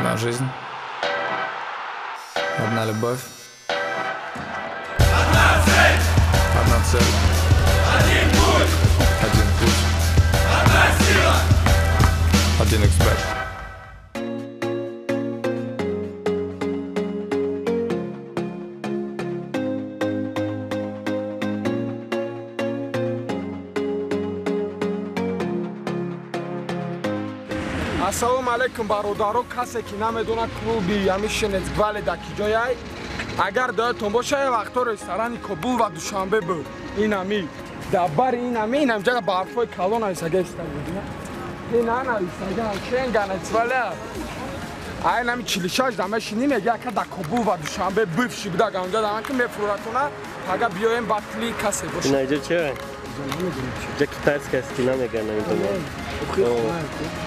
Одна жизнь, одна любовь. Одна цель! Одна цель. Один путь! Один путь. Одна сила! Один эксперт. Ассалому алайкум, бародаро. Касе ки намедонад клуби ами Шенецгвале дар ки ҷояй, агар доятон боша, я вақто ресторани Кобул ва Душанбе буд. Инами дар бари инами инамҷа барфҳои калон нависага иста буд. Ина нависага Шенганецвале. Ай нами 46 да мешинӣ, мега ака дар Кобул ва Душанбе бывший буда, ганҷа даман ки мефуратона, ага биёем батли касе боша. Ина иҷо чия? Ҷа китайская стена мегӯянд ами дома.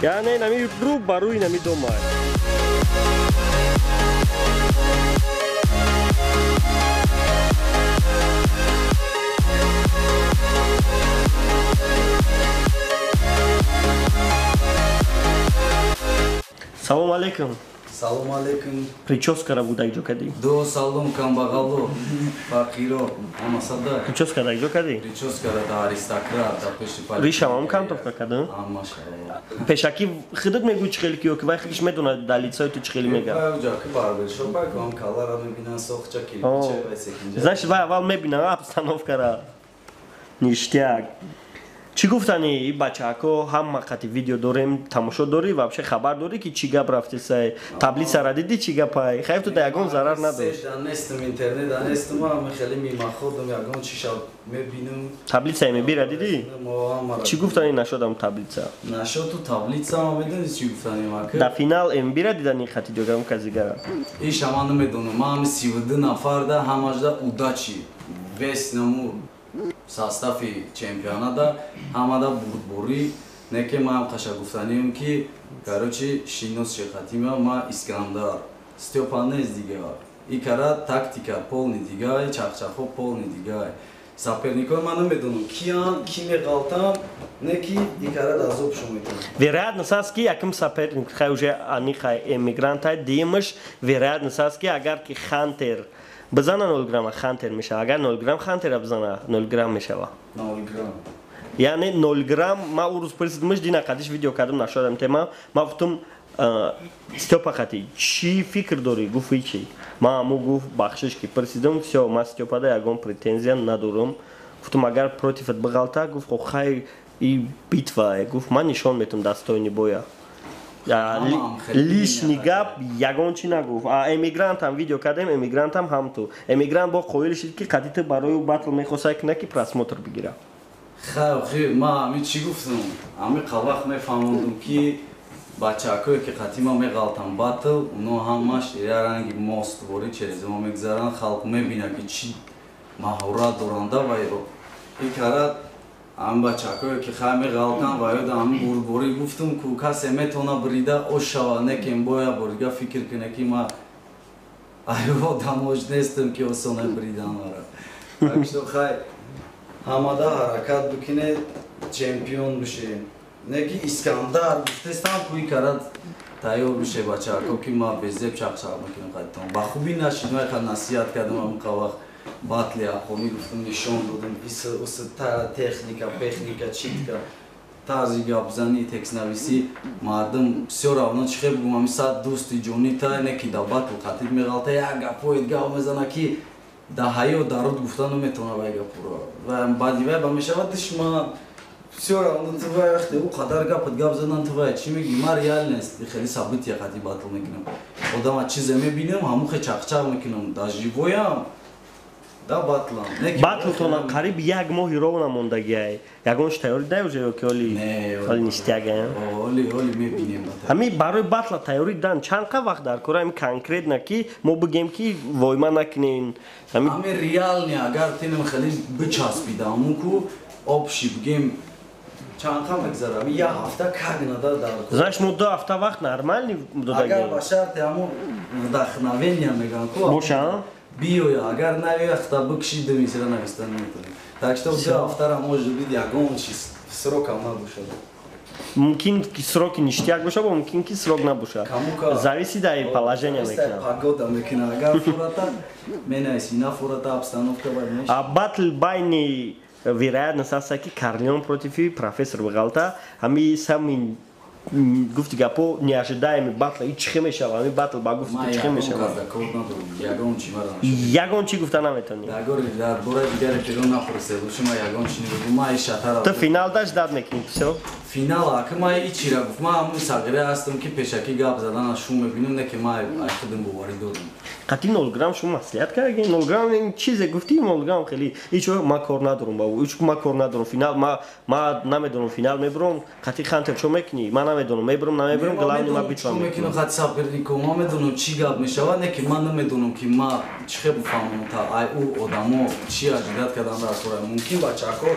Яъне нами рӯ ба рӯи нами дома. Салом алейкум. Салом алейкум. Прическара буда иҷо кардӣ? Ду салом, камбағало, фақиро, ҳамасада. Прическара иҷо кардӣ? Прическара да аристократ, да пеши пали. Ришам кантовка кардам? Ҳамаша. Пешакӣ худат мегӯӣ чӣ хеле ки ё ки вай худиш медонад дар лицои ту чӣ хеле мега? Вай уҷа ки барбершоп ай ку ҳам калара мебинан, сохча кирпича вай секинҷа. Значит, вай аввал мебинад обстановкара. Ништяк. Чӣ гуфтани и бачаҳако? Ҳама қати видео дорем, тамошо дорӣ, вообще хабар дорӣ ки чӣ гап рафтесай? Таблицара дидӣ, чӣ гапай? Хайф ту да ягон зарар надошт. Да нестам, интернет да нестам, ами хеле мимаходам, ягон чиша мебинам. Таблица мебира дидӣ? Чӣ гуфтани нашодам таблица? Нашод ту таблица ма медонӣ чӣ гуфтани мака? Да финал эмбира дидани хати ҷогам казигара. Иша ман намедонам, ман ами 32 нафар да ҳамашда удачи. Весь наму состави чемпионата ҳамада бурдборӣ, не ки ман қаша гуфтанием ки, короче, шинос шехатима ма Искандар Стёпа нест дига. И кара тактика полный дигай, чахчахо полный дигай. Соперникои ман намедонам киян, ки меғалтам, не ки и кара азоб шо метавонам. Вероятность аст ки якум соперник хай уже ани хай эмигрантай, дуюмаш вероятность аст ки агар ки Хантер бизана, 0 грамма Хантер мешава, агар 0 грамм Хантера бизана, 0 грамм мешава. 0 грамм. Яъне 0 грамм. Ма ӯ рӯз пурсидимаш, дина қадиш видео кардам, нашодам тема. Ма гуфтум, Стёпа хати чӣ фикр дорӣ? Гуфт, ҳичи. Ма аму гуфт, бахшиш ки пурсидам, всё, ма Стёпада ягон претензия надорам. Гуфтум, агар противат биғалта? Гуфт, хо хай, и битва. Гуфт, ман нишон метум достойный боя. Лишний гап ягон чӣ нагуфт. Эмигрантам видео кардем, эмигрантам ҳам ту эмигрант бо қоил шид ки қати ту барои ӯ батл мехоста кина ки просмотр бигира. Хай, ма ами чӣ гуфтам, ами қавақт мефаҳмондум ки бачаҳакое ки қати ма меғалтам батл, оно ҳамаш я ранги мост ворид через мо мегзаранд, халқ мебинад ки чӣ маҳорат доранда. Ва и карат ам бачаҳакое ки хай меғалтам ва ёда ами бурдборӣ гуфтум ку касе метавона брида ош шава, не ки боя борига фикр куне ки ма аю одамош нестам ки осона бридан мара. Так что хай, ҳамада ҳаракат бикуне, чемпион бишем. Не ки Искандар гуфтестам ку и карат тайёр бише бачаҳако ки ма безеб чақчақ мекунам қадитон. Ба хубӣ нашид, ма яқа насиҳат кардам ам вақт батли ақомӣ гуфтум, нишон додум ис техника, пехника, читка, тарзи гапзанӣ, текстнависӣ. Мардум всё равно чӣ хел бугум, ами сад дӯсти ҷонӣ та не ки да батл қатид меғалта, як гапҳои гап мезана ки да ҳаё даруд гуфта наметавона вай гапҳоро, ва баъди вай ба мешавад душман. Всё равно ту вай вақте ӯ қадар гапат гап задан, ту вай чӣ мегӣ? Ма реальность хеле события қати батл мекунам, одама чизе мебинам, ҳамун хе чақчақ мекунам, да живоям, да батлам. Батлтона қариб як моҳи ровна мондагиай, ягонш тайёрӣ дай уже ё ки оли оли ништяга? Оли оли мебинем. Ҳами барои батла тайёрӣ дан чанд қа вақт дар кора? Ҳами конкретно ки мо бигем ки войма накунем. Ҳами реальный, агар тинам хеле бичаспида, ҳамун ку общий бигем, чанд қа мегзара? Ами як ҳафта как нада дар. Знаешь, мо 2 ҳафта вақт нормальный додагем. Агар ба шарти ҳамун вдохновение меган ку боша. Биёя, агар навиёя, хта бикши, думисира нависта наметавонем. Так что 2 ҳафтара может быть, ягон чиз срокам набошад. Мумкин ки сроки ништяк боша, бо мумкин ки срок набоша. Зависит от положения мекунам. Погода мекунам. Агар фурата менависи, на фурата обстановка бад мешава. А батл байни вероятность аст ки Карлеон против профессор Бағалта, ҳами самый гуфти гапо неожидаемый батл и чихе мешава, ҳами батл ба гуфти чихе мешава. Ягон чи гуфта наметавонӣ. Дар бораи дигар реперон напурсед, шумо ягон чи набигӯ, ма и шатара. Ту финал даш дад мекунӣ, всё? Финал ака ма и чира гуфт, ма ҳамун сағира ҳастам ки пешакӣ гап задан аз шум мебинам, не ки ма ай худам боварӣ додам. Қатъи 0 грамм шумо маслиҳат кардагӣ, 0 грамм чизе гуфтӣ, 0 грамм хеле ҳеч ма кор надорам ба ӯ, ҳеч ма кор надорам, финал ма намедонам, финал мебурам, қатъи хантер чо мекунӣ? Ма намедонам, мебурам, намебурам, главное ма битва мекунам. Қатъи сопернико, ма медонам чӣ гап мешавад, не ки ма намедонам ки ма чӣ хел бифаҳмам та ай ӯ одамо чӣ ожидат кардан дар кора. Мумкин бачаҳо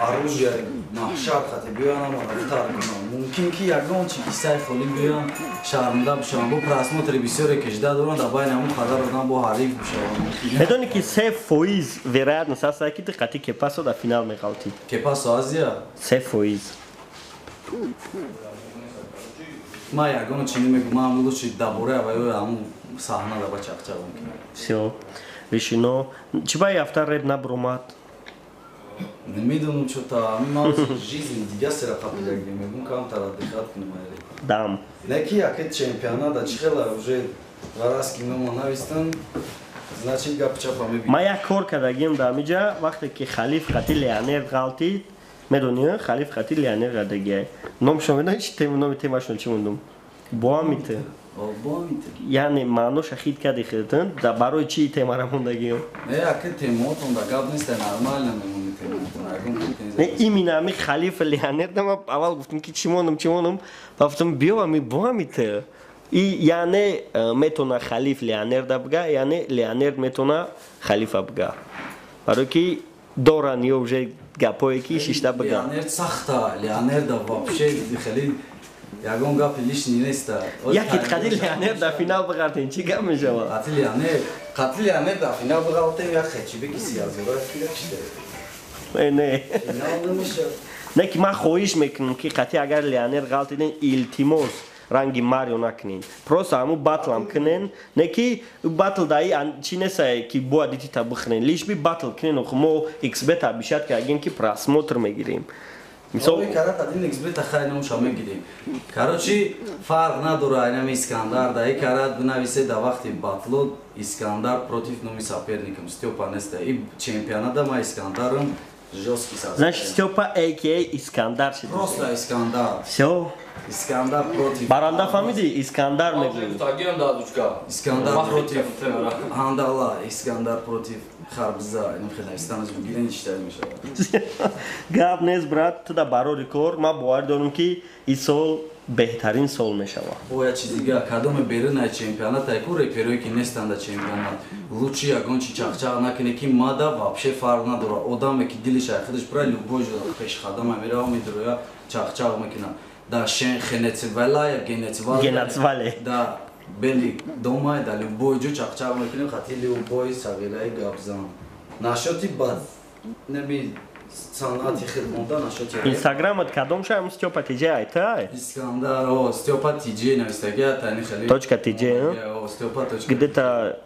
оружие маҳшар хати биёян, ама рафтар кунам. Мумкин ки ягон чи кисаи холӣ биёян, шармда бишаванд. Бо просмотри бисёре кашида доранд, дар байни ҳамон қадар одам бо ҳариф бишаванд. Медонӣ ки 3% вероятность аст ки ту қатъи Кепасо дар финал меғалтӣ. Кепасо Азия? 3%. Ма ягон чи намегӯм, ман ҳамун лучше дар бораи аввалҳои ҳамун саҳна дар ба чақчақ мекунам. Всё, решено. Чӣ ба ҳафта реп набуромад? Намедонам чо-то, ман жизнь дига сера қапидагӣ мегӯм, камтар отдыхать кунам айре. Дам. Не ки яке чемпионата чӣ хела уже вараски нома навистам, значит гап чапа мебинам. Ман як кор кардагим дар ҳамиҷа, вақте ки Халиф қатъи Леонер ғалтид, медонӣ, Халиф қатъи Леонер ғалтагиай. Номшон медонӣ чи тема, номи темашон чӣ мондум? Боамите. Яъне маъноша хит карди худатон, дар барои чӣ темара мондагиё? Не, яке темаотон да гап нест, нормально мемонӣ темаотон, ягон претензия. Не, именно ами Халифа Леонер, ма аввал гуфтам ки чӣ мондум, чӣ мондум, ва гуфтам биё ами боамите. И яъне метона Халиф Леонерда бга, яъне Леонерд метона Халифа бга. Барои ки доран ё уже гапое ки шишта бга. Леонерд сахта, Леонерда вообще хеле ягон гапи лишний неста. Яке қати Леонер дар финал биғалтем, чӣ гап мешавад? Қати Леонер, қати Леонер дар финал биғалтем, як хечибе ки сиязора кидашта. Не, не. Финал намешавад. Не ки ман хоҳиш мекунам ки қати агар Леонер ғалтиден, илтимос ранги Марио накунен. Просто ҳамун батлам кунен, не ки батл даи чӣ несае ки бояд итита бихӯрен. Лиш би батл кунен, охи мо xbet обещать кардагем ки просмотр мегирем. Мисол карат один xbet хай номша мегирем. Короче, фарқ надора айнами Искандар да и карат бинависе да вақти батло Искандар против номи соперникам Стёпа неста. И чемпионата ма Искандаром жёсткий соперник. Значит, Стёпа aka Искандар шид. Просто Искандар. Всё. Искандар против. Баранда фамиди Искандар мегӯяд. Искандар против Ҳандала, Искандар против Харбиза. Инам хеле навистан аз бигирен иштар мешавад. Гап нест, брат, ту да барори кор, ман бовар дорам ки ин сол беҳтарин сол мешавад. О, як чиз дига, кадоме берун ай чемпионат, ай ку реперое ки нестанд дар чемпионат. Лучше ягон чи чақчақ накунӣ ки мада вообще фарқ надорад. Одаме ки дилиш ай худаш пура любой ҷо пешқадама мерава, медуроя чақчақ мекунад. Да шен хенецвала, генецвала. Генецвале. Да бели дома, да любой ҷо чақчақ мекунем, хати любой сағираи гапзан. Нашоти бад неми санъати хел монда нашоти. Инстаграмат кадом шам Стёпа ТЖ айта? Искандар, о, Стёпа ТЖ навистаги, тани хеле. Точка ТЖ, о, Стёпа точка. Где-то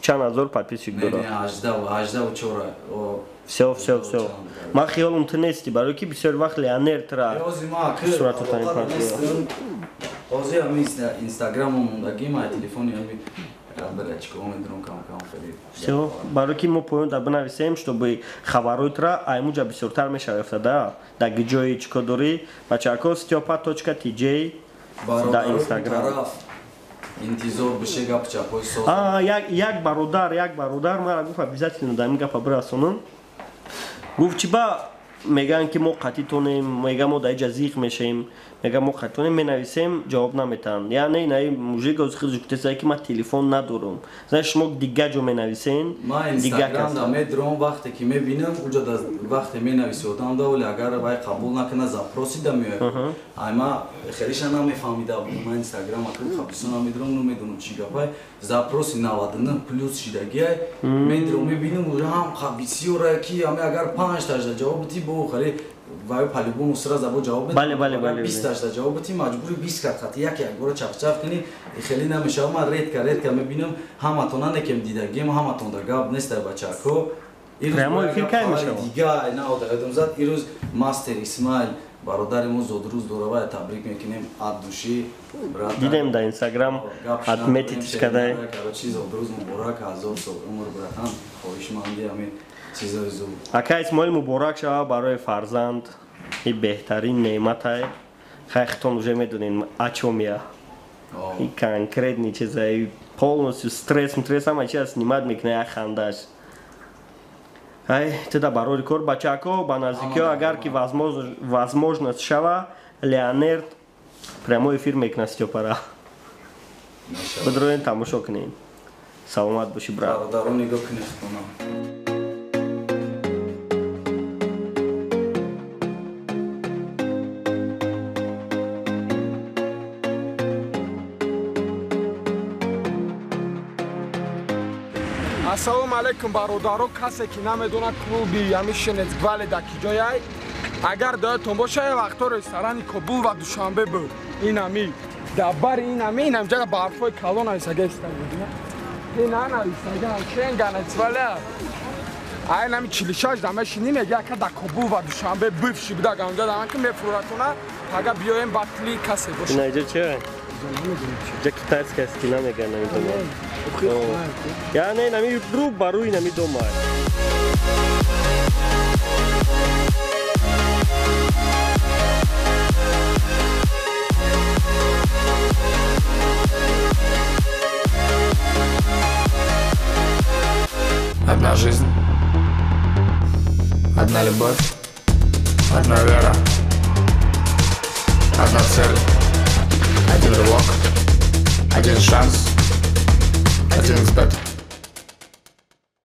чанд ҳазор подписчик дорад. Не, 18 4. О, Всё, всё, всё. Ман хиёлам ту нести, барои ки бисёр вақт Леонер тра сурату тани партиё. Ҳозир ҳами Инстаграмом мондагӣ, ма телефони ҳами Всё, барои ки мо поён да бинависем, чтобы хабарҳои тра аймуҷа бисёртар мешава ёфта, да? Дар ҷои чӣ кор дорӣ? Бачаҳако Стёпа.tj дар Инстаграм. Интизор беше гап чапои соз. Як бародар мара гуфт обязательно дар ин гапа бирасонам. Гуфт чӣ ба мегӯянд ки мо қатъӣ тонем, мегӯянд мо дар иҷа зиқ мешавем, мегӯянд мо қатъӣ тонем, менависем, ҷавоб наметаҳанд. Яъне инаи мужик ози худаш гуфтеса ки ман телефон надорам. Значит, шумо дига ҷо менависен, ман Инстаграм да медром, вақте ки мебинам, уҷа да вақте менависи одам да, вале агар вай қабул накунад, запроси да меояд. Ай ма хелиша намефаҳмида будам, ман Инстаграм акр хабисо намедром, намедонам чӣ гапай. Запроси 99 плюс шидагиай, медром мебинам, уҷа ҳам бисёрае ки ами агар 5 ташда ҷавоб бити, бо хеле вай по-любому сразу бо ҷавоб медиҳад. Бале, бале, бале. 20 ташда ҷавоб бидӣ, маҷбури 20 кат хати як як бора чафчаф кунӣ, хеле намешава. Ман редко редко мебинам, ҳаматона некем дидагим, ҳаматонда гап нестай бачако. Прямой эфир кай мешава? Дига на одам зад ирӯз мастер Исмаил бародари мо зодрӯз дора, вай табрик мекунем от души, брат. Дидем дар Инстаграм отметить кадай. Короче, зодрӯз муборак, ҳазор сол умр, братан, хоҳишманди ҳамин чизои зуд. Ака Исмоил, муборак шава барои фарзанд, и беҳтарин неъматай. Хай, хитон уже медонем, о чём я. И конкретный чиза, и полностью стресс, стресс ҳама чиза снимать мекунад, як хандаш. Ай, теда барори кор, бачако, ба наздикиҳо, агар ки возможность шава, Леонерд прямой эфир мекунад Стёпара. Бидроен тамошо кунед. Саломат бошӣ, брат. Бародаро, нигоҳ кунед хона. Ассалому алайкум, бародаро, касе ки намедонад клуби ҳами Шенецгвале дар ки ҷояй, агар даётон боша, як вақто ресторани Кобул ва Душанбе буд. Инами дар бари инами инамҷада барфҳои калон нависага истагудина. Ина нависага Шенганецвале. Ай нами 46 да мешинӣ, мега ака дар Кобул ва Душанбе бывший буда, ганҷа дан ки мефуратона, ага биёем батли касе боша. Ина иҷо чия? Иҷа китайская стена мегӯянд, намедонам. Яъне нами рӯ ба рӯи нами дома. Одна жизнь, одна любовь, одна вера, одна цель, один рывок, один шанс, 1xBet.